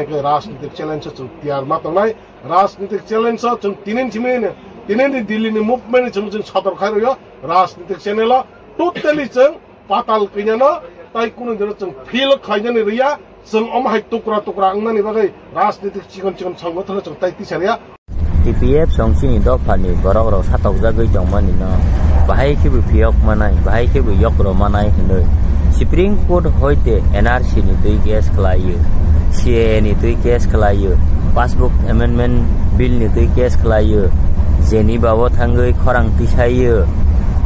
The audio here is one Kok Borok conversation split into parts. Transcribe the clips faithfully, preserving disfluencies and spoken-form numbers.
Rajnitik challenge o chwng tiyar ma tongnai, rajnitik challenge o chwng tinin simi, tinin ni Delhi ni movement ni chwng, chwng sotor khai rwio, rajnitik channel o totally chwng patal kwinyano, tai kunu dino chwng feel khlainani rwya, chwng omo hai tukra tukra wngnani bagwi rajnitik chikon chikon songgothano chwng tai tisariya. T P F song chini dophani borok rok satokjagwi tongmani no bahai khe bo phiyok manai, bahai khe bo yokro manai hwnwi Supreme Court hoite N R C ni twi case khlaiyo, C A A ni twi case khlaiyo, Passbook Amendment Bill ni twi case khlaiyo, jeni babo thangwi khorang tisaiyo,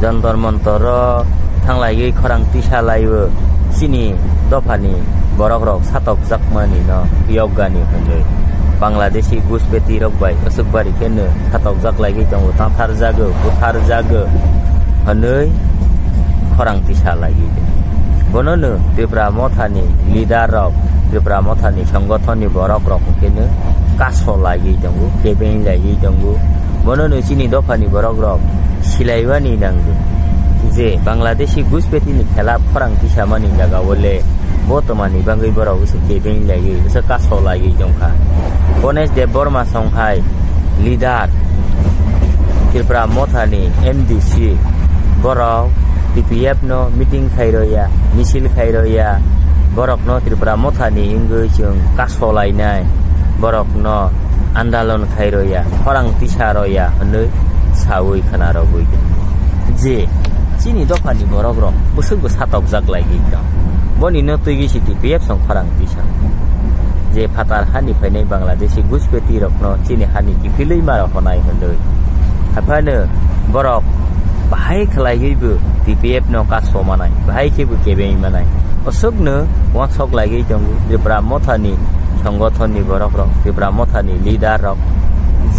Jantar Mantar o thanglaiwi khorang tisa laibo chini dophani borok rok satokjakmani no phiyokgani hwnwi Bangladeshi guspeti rok bai aswk bari kheno satokjak laiwi tongo, tatharjago, butharjago hwnwi khorang tisa laiwi. Bono no Tipra Mothani leader rok, Tipra Mothani songothonni borok rok kheno kaso laiwi tongo, kebeng laiwi tongo. Bono no chini dophani borok rok silaiwani nango je Bangladeshi guspeti ni khela khorang tisamani jaga o le bo tomani bagwi borok usu kebeng laiwi, usu kaso laiwi tongkha. Ganesh Debbarma song hai leader, Tipra Mothani M D C, borok T P F no meeting khai roya, misil khai roya, borok no Tipra Mothani wngwi chwng kaso lainai, borok no andalon khai roya, khorang tisa roya hwnwi sawi khwna rogwi je chini dophani borok rok bwswk bo satokjak laiwi tong. Boni no twigwi si T P F song khorang tisa je phatar hani phainai Bangladeshi guspeti rok no chini hani kiphilwi maro honai hwnwi. Haphano borok bahai khlaiwi bo T P F no kaso manai, bahai khe bo kebeng manai. Aswkno wansok laiwi tongo Tripura Mothani songothonni borok rok, Tripura Mothani leader rok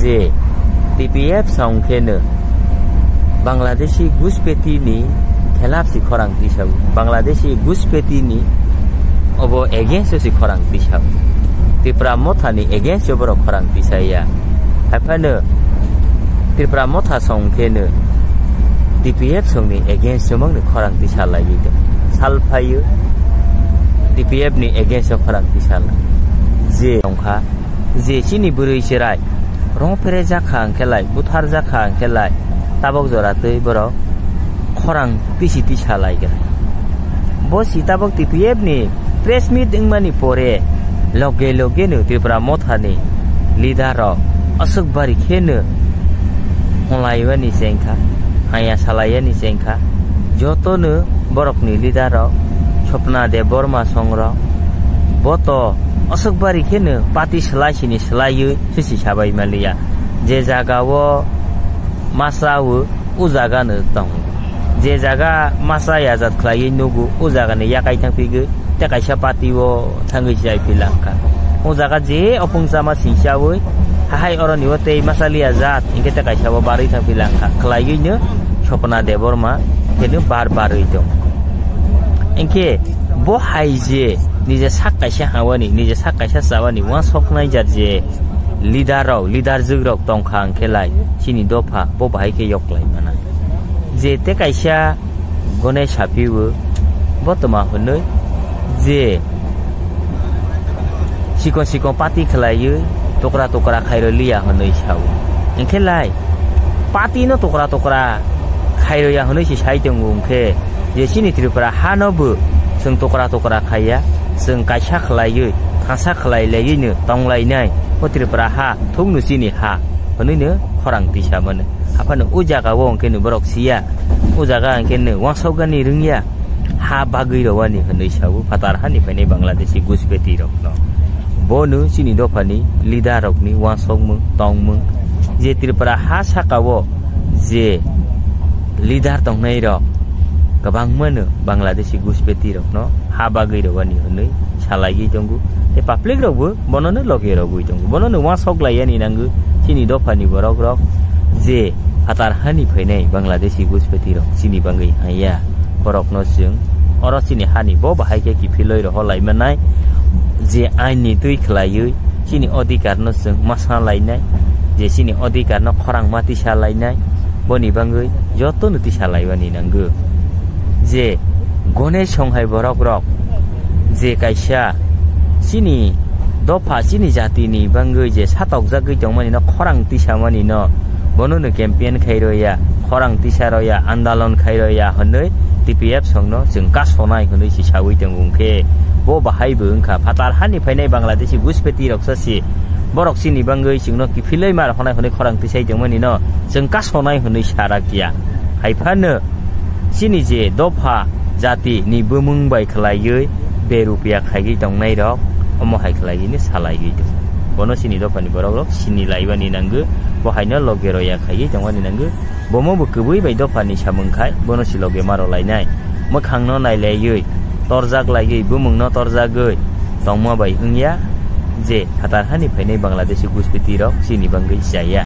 je T P F song kheno Bangladeshi guspeti ni khelap si khorang tisao, Bangladeshi guspeti ni obo against o si khorang tisao, Tripura Mothani against o borok khorang tisaya. Haphano Tripura Motha song kheno T P F song ni against o mangni khorang tisa laiwi tong. Sal phaio T P F ni against o khorang tisa lai. Je tongkha, je chini bwrwi cherai rong phere jakha hwnkhe lai, buthar jakha hwnkhe lai, tabok jora twi borok khorang tisi tisa lai khe. Bo si tabok T P F ni press meet wngmani pore loge loge no Tripura Motha ni leader rok aswk bari khe no hwnlaiwani chengkha, haya salaiyani chengkha, joto no borok ni leader rok Swapna Debbarma song rok bo to aswk bari khe no party slai sini slaiwi sisi sabai maliya. Je jaga o masa o, o jaga no tong. Je jaga masa yajat khlaiwi nugo, o jaga ni yakai thang phigwi, tei kaisa party o thangwi jai phi langkha. O jaga je opung chama singsawi, hahai oroni o tei masa liya jat, hinkhe tei kaisa o barwi thang phi langkha. Khlaiwi no Swapna Debbarma, hinkhe no bar barwi tong. Hinkhe bo hai je, nije sak kaisa hawani, nije sak kaisa chawani, wansok nai jat je leader rok, leader jwk rok tongkha hwnkhe lai, chini dopha bo bahai khe yoklai mana. Je tei kaisa gone saphio, bo toma hwnwi je sikon sikon party khlaiwi tukra tukra khairo liya hwnwi sao. Hinkhe lai party no tukra tukra khairo ya hwnwi se sai tongo, hinkhe je chini Tripura ha no bo chwng tukra tukra khaiya, chwng kaisa khlaiwi, thangsa khlai laiwi no tong lainai, o Tripura ha thung no chini ha hwnwi no khorang tisa mano. Haphano o jaga o hinkhe no borok siya, o jaga hinkhe no wansok gani rwngya, ha bagwi rowani hwnwi sao phatar hani phainai Bangladeshi guspeti rok no. Bono chini dophani leader rokni wansokmung tongmung je Tripura ha saka o je leader tongnai rok kwbangma no Bangladeshi guspeti rok no ha bagwi rowani hwnwi salaiwi tongo. Tei public rok bo bono no loge rogwi tongo. Bono no wansok laiyani nango chini dophani borok rok je phatar hani phainai Bangladeshi guspeti rok chini bagwi haya. Borok no chwng oro chini hani bo bahai khe kiphilwi rohor lai manai, je ain ni twi khlaiwi chini odhikar no chwng masa lainai, je chini odhikar no khorang ma tisa lainai, boni bagwi joto no tisa laiwani nango. Je gone songhai borok rok je kaisa chini dopha chini jatini bangwi je satokjagwi tongmani no khorang tisamani no bono no campaign khai roya, khorang tisa roya, andolon khai roya hwnwi T P F songno chwng kasonai hwnwi si sawi tongo. Hwnkhe bo bahai bo wngkha phatar hani phainai Bangladeshi guspeti rok sa si borok chini bangwi chwngno kiphilwi mar honai hwnwi khorang tisai tongmani no chwng kasonai hwnwi sarak ya. Hai phano chini je dopha jati ni bumung bai khlaiwi berupia khaigwi tongnai rok omo hai khlaiwi ni salaigwi tongo. Bono chini dopha ni borok rok sini laibani nangwi bo haino loge roya khaigwi tongmani nangwi. Bomo bo kwbwi bai dopha ni samung khai bono si loge maro lainai. Mwkhang no nailaiwi torjak laiwi bumung no torjagwi tongma bai wngya je phatar hani phainai Bangladeshi guspeti rok chini bangwi chaya.